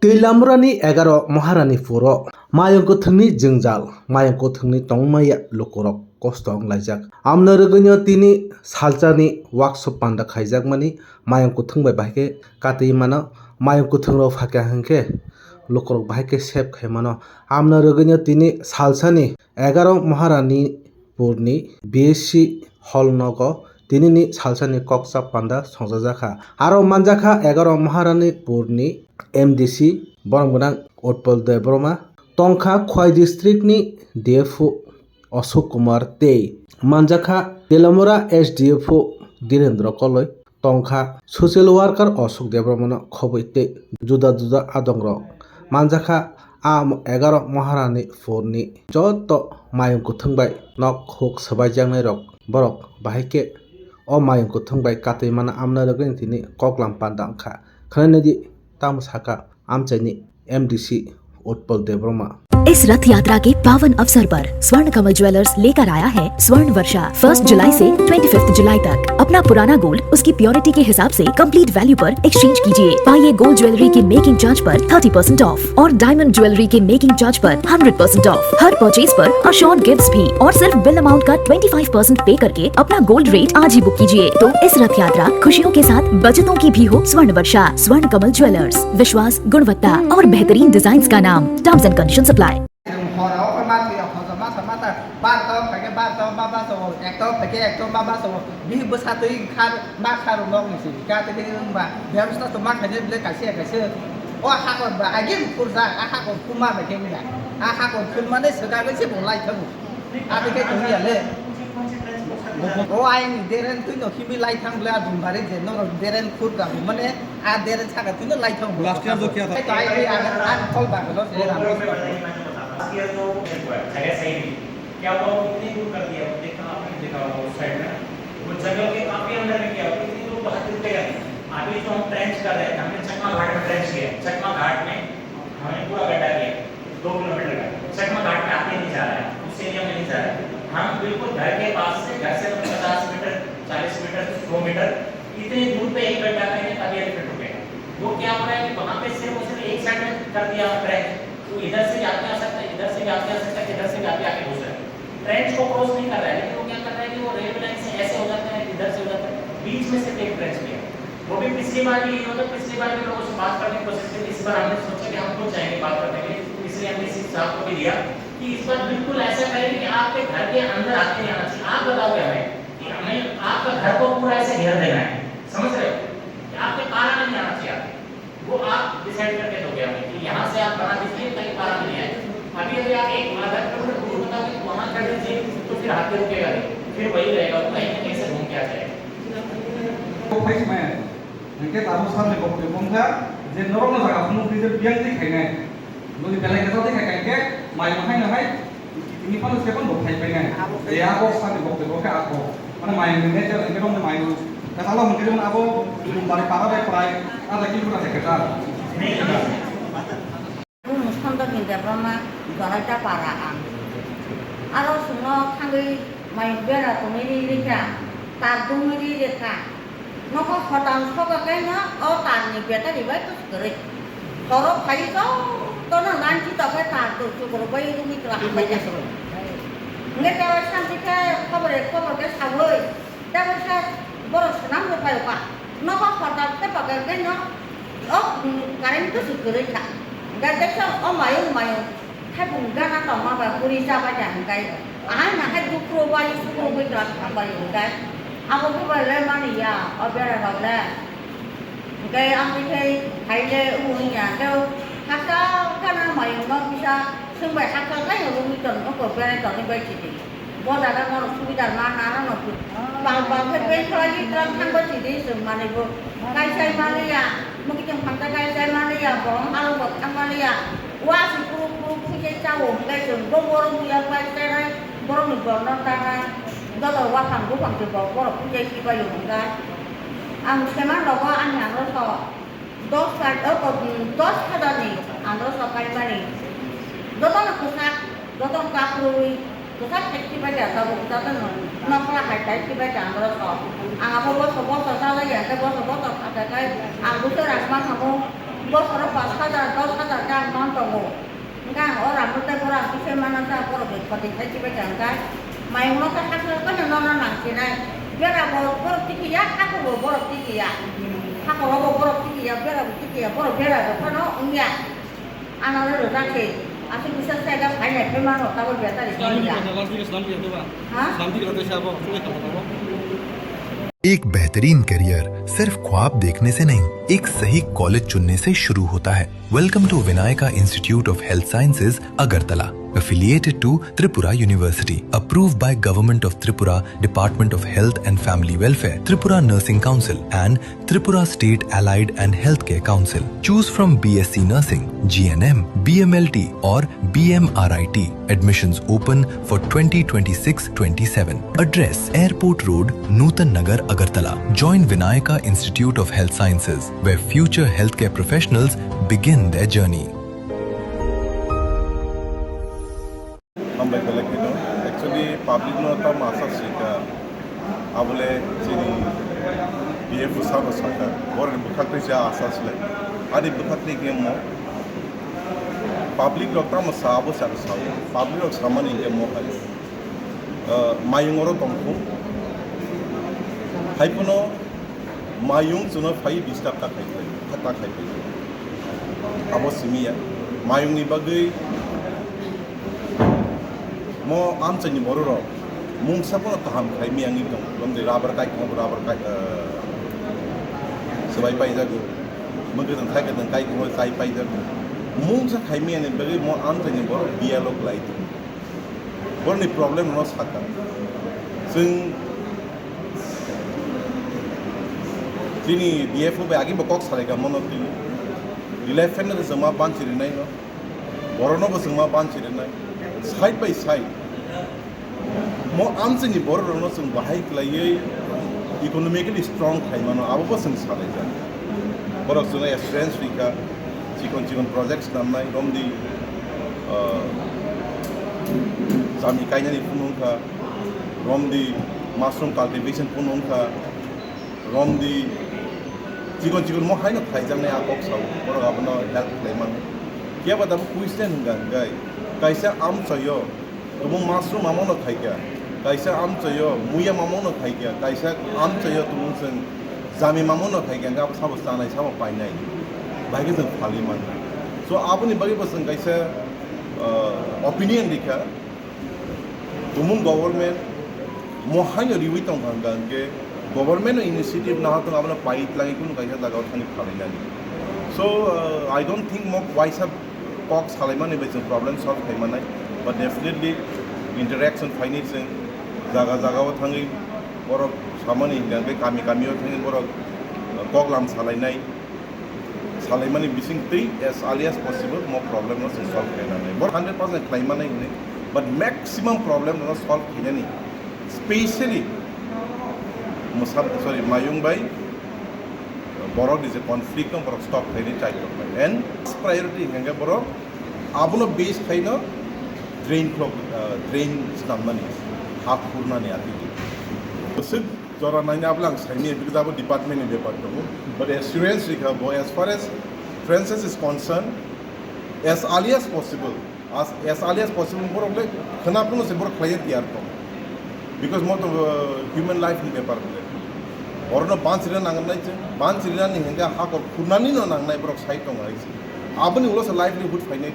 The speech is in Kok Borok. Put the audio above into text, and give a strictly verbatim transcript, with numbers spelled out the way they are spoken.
Twilamurani egaro Maharani puro mayung kwthwngni jwngjal, mayung kwthwngni tongmaya lukurok kosto wnglaijak. Amno rwgwino tini salsani workshop panda khaijakmani mayung kwthwng bai bahai khe katwi mano. Mayung kwthwngrok phakya hwnkhe lukurok bahai khe save khai mano. Amno rwgwino tini salsani egaro Maharani purni B S C hall nogo tinini salsani koksa panda songchajakha. Aro manjakha egaro Maharani purni M D C borom gwnang Utpal Debbarma, tongkha Khwai district ni D F O Ashok Kumar tei manjakha Teliamura S D F O Dhirendra Koloi. Tongkha social worker Ashok Debbarmano khobwi tei juda juda adongrok manjakha. A egaro Maharani purni joto mayung kwthwng bai nok huk swbaijaknairok borok bahai khe o mayung kwthwng bai katwi mano amna rwgwini tini koklam panda wngkha. Khwnai naidi tamo saka amchaini M D C Utpal Debbarma. इस रथ यात्रा के पावन अवसर पर स्वर्ण कमल ज्वेलर्स लेकर आया है स्वर्ण वर्षा। फर्स्ट जुलाई से ट्वेंटी फिफ्थ जुलाई तक अपना पुराना गोल्ड उसकी प्योरिटी के हिसाब से कंप्लीट वैल्यू पर एक्सचेंज कीजिए। पाइए गोल्ड ज्वेलरी की मेकिंग चार्ज पर थर्टी परसेंट ऑफ और डायमंड ज्वेलरी की मेकिंग चार्ज पर हंड्रेड परसेंट ऑफ। हर परचेज पर अश्योर्ड गिफ्ट्स भी और सिर्फ बिल अमाउंट का ट्वेंटी फ़ाइव परसेंट पे करके अपना गोल्ड रेट आज ही बुक कीजिए। तो इस रथ यात्रा खुशियों के साथ बचतों की भी हो। स्वर्ण वर्षा, स्वर्ण कमल ज्वेलर्स, विश्वास, गुणवत्ता और बेहतरीन डिजाइन्स का नाम। Terms and conditions apply. Hora o khe ma thwi, hojom ma sa ma ta, bar ta o khaikhe bar ta o ma basa o, ek ta o khaikhe ek ta o ma basa o, bihik bwsa twi khar ma khar o nok ni simi ka twi khe wng ba, bebasta to ma khainai bwle kaisa ya kaisa. O hakor ba agin khurjak, a hakor khuma bai khe wngya. A hakor khulmani swkagwi se bo lai thango. Abo khe tong ya le. O ayang ni deren twi no himwi lai thang bwle a Dumbari je norok deren khur ka mane a deren saka twi no lai thang bwle. Last year jo kiya tha? Ai ai ang ang khol ba lo se ram. क्या हुआ, वो कितनी दूर कर दिया, वो देखा आपने, देखा होगा उस साइड में, वो जंगल के काफी अंदर में किया, वो कितनी दूर बहादुर गया। अभी जो हम ट्रेंच कर रहे हैं, हमने चकमा घाट में ट्रेंच किया, चकमा घाट में हमने पूरा गड्ढा किया। दो किलोमीटर का चकमा घाट में आते नहीं जा रहा है, उस एरिया में नहीं जा रहा है। हम बिल्कुल घर के पास से, घर से मतलब पचास मीटर, चालीस मीटर, सौ मीटर, इतनी दूर पे एक गड्ढा करेंगे, तभी एलिफेंट रुकेगा। वो क्या हो रहा है कि वहाँ पे सिर्फ और सिर्फ एक साइड में कर दिया ट्रेंच, वो इधर से भी आदमी आ सकता है, इधर से भी आदमी आ सकता है, इधर से भी आदमी आके घुस सकता है। ट्रेंच को क्रॉस नहीं कर रहा है, लेकिन वो क्या कर रहा है कि वो रेलवे लाइन से ऐसे हो जाता है, इधर से हो जाता है, बीच में सिर्फ एक ट्रेंच किया। वो भी पिछली बार भी यही होता, पिछली बार भी लोगों से बात करने की कोशिश की, इस बार हमने सोचा कि हम खुद जाएंगे बात करने के लिए, इसलिए हमने इसी साहब को भी दिया कि इस बार बिल्कुल ऐसा करें कि आपके घर के अंदर आदमी नहीं आना चाहिए। आप बताओगे हमें कि हमें आपका घर को पूरा ऐसे घेर देना है, समझ रहे हो? कि आपके पारा में नहीं आना चाहिए आदमी। वो आप डिसाइड करके दोगे हमें कि यहाँ से आप बना दीजिए ताकि पारा में नहीं आए। अभी अगर आप एक आधा किलोमीटर दूर बताओगे तो वहाँ कर दीजिए, तो फिर हाथी रुकेगा नहीं, फिर वही रहेगा, वो कहीं ना कहीं से घूम के आ जाएगा। Hwnkhe tabuk sakni bokti wngkha je norokno jaga phunuk twi je biyang twi khainai. Noni belai kwtal twi khai kha hwnkhe mai no hai no hai tini phano se phano bo khai painai. Je abo sakni bokti bo khe ako. Mane mai ni nature hwnkhe bang mai no kwtal o hwnkhe jemon abo Dumbari para bai prai ada kilometer se kwtal. Bumung Sandorni Debbarma Joraita para ang. Aro chwngno thangwi mayung bera tongwi ri rikha, tar dungwi ri rikha. Nokho hotam soba kaino o tarni battery bai kwrwi. Horo phai jotono lanchi tokhe tar duk chukruk bai rwgwi twla hambai kha. Hwnkhe tei santi khe khobor khobor khe saui. Tei kaisa borok swnam rwphai rwkha. Nogo hotak tei pakai tei no o, mm, current bwswk kwrwi kha. Hwnkhe teisa o mayung mayung haibung gana tongma bai puri chabai kha hwnkhe. Ahai nahai bukrubaiwi sukrubwi twla thangbai hwnkhe. Abo bubai le mani ya o bera rok le. Hwnkhe amtwi khe hai le wng ya hwnkhe haksa khana mayung no kisa swngbai haksa khe rwgwi tong oko berai tongwi bai sidi. Bo jaga norok subidar ma nana no bang bang khe beng khlai tram thang bai sidi swng manwi bo. Kaisai manliya, mwkhitwng phangsa kaisai manliya, borom halok bo thang manliya. Wa si puruk puruk phuijai chao hwnkhe swng bo borom buya bai chai nai, boromni borno tanai. Joto waphang buphang se bo borok phuijai si bai hwnkha. Ang sema nogo ani ang rw so. Dos kar, o, o, mm, dos hajar ni andro sokaimani. Jotono kwchak, jotono kakrwi, kwchak hai khibai da, tabuk jotono nokla hai tai khibai da andro sok. Ang abo boso boso chalai ya, khe boso boso khatai khai, ang buso rang ma thango, bosoro pas hajar, dos Pati khai chibai chang kha. Mai mo kha hakhe phano nono nang chinai. Bera bo borok tiki ya, hako bo borok tiki ya. Hako bo borok tiki ya, bera bo tiki ya, borok bera bo phano wngya. Ano ro ro kha khe. Aswk bisa sai ga phai nai phai mano, tabok betari choli ya. Ha? एक बेहतरीन करियर सिर्फ ख्वाब देखने से नहीं, एक सही कॉलेज चुनने से शुरू होता है। Welcome to Vinayaka Institute of Health Sciences, Agartala, affiliated to Tripura University, approved by Government of Tripura, Department of Health and Family Welfare, Tripura Nursing Council, and Tripura State Allied and Healthcare Council. Choose from B S C Nursing, G N M, B M L T, or B M R I T. Admissions open for twenty twenty-six twenty-seven. Address: Airport Road, Nutan Nagar, Agartala. Join Vinayaka Institute of Health Sciences, where future healthcare professionals begin their journey. Hambai belai kheno. Actually, public no tamo asa sika. Abole chini B F O sabo saka. Borni bwkhak tei ja asa sile. Ani bwkhak tei khe mo. Public rok tamo sa abo sa sa. Public rok samani khe mo hai. Ah, mayung oro tongkhu. Hai phano mayung chwngno phai disturb ta khai phai, ta khai phai. Abo simi ya. Mayungni bagwi mo amchaini bororok mungsa phano kaham khai miyangwi tong. Bwmdi rubber kai tong, rubber kai, ah, swbai paijago. Mwkhwtwng thai kwtwng kai tong, chai paijago. Mungsa khai miyani bagwi mo amchaini borok biyalo kwlai tong. Borokni problem no saka. Chwng chini B F O bai agi bo kok salai ka mono twi. Elephant no chwng ma banchi rinai no. Borok no bo chwng ma banchi rinai. Side by side. Mo amchini borok rok no chwng bahai kwlaiwi economically strong khai mano, abo bo chwng salai jak. Borok chwngno assurance rikha, chikon chikon projects namnai, romdi, ah, chami kainani phunuk wngkha, romdi mushroom cultivation phunuk wngkha, romdi chikon chikon mo haino khaijaknai a kok sao, borok abono help khlai mano. Phiya ba tabuk question wngkha hwnkhe, kaisa amchaio Tumung mushroom mamungno khaikha, kaisa amchaio muya mamungno khaikha, kaisa amchaio tumung chwng jami mamungno khaikha, hwnkhe abo sabo chanai, sabo painai, bahai khe chwng phalwi mano. So, aboni bagwi bo chwng kaisa, uh, opinion rikha, tumung government mo haino riwi tongkha hwnkha hwnkhe, government no initiative naha tong abono pai twlangwi kunu kaisa jagao thani phalainani. So, uh, I don't think mo waisa kok salaimani bai chwng problem solve khai manai, but definitely interaction phaini chwng jaga jagao thangwi borok samani hwnkha hwnkhe kami kamio thangwi borok, uh, kok lam salainai, salaimani bising twi as early as possible mo problem no chwng solve khainani. Borok hundred percent khlai manai hwnwi, but maximum problem no solve khainani, specially mwsa, sorry, mayung bai borok ni je conflict no borok stop khaini chai tongkha. And first priority hwnkhe borok abono base khaino drain khulok, ah, drain snamnani, ha khurnani atigi. Bwswk jora naina abla ang saini because abo department ni bepar tongo. But assurance rikha bo as far as Francis is concerned, as early as possible, as, as early as possible borok le khwna phano se borok khlaiya tiyar tong. Because mo to, uh, human life ni bepar le. Orono banchirina nangnai se, banchirina ni hwnkhe hakor khurnani no nangnai borok sai tong hai se. Aboni ulo se livelihood phainai.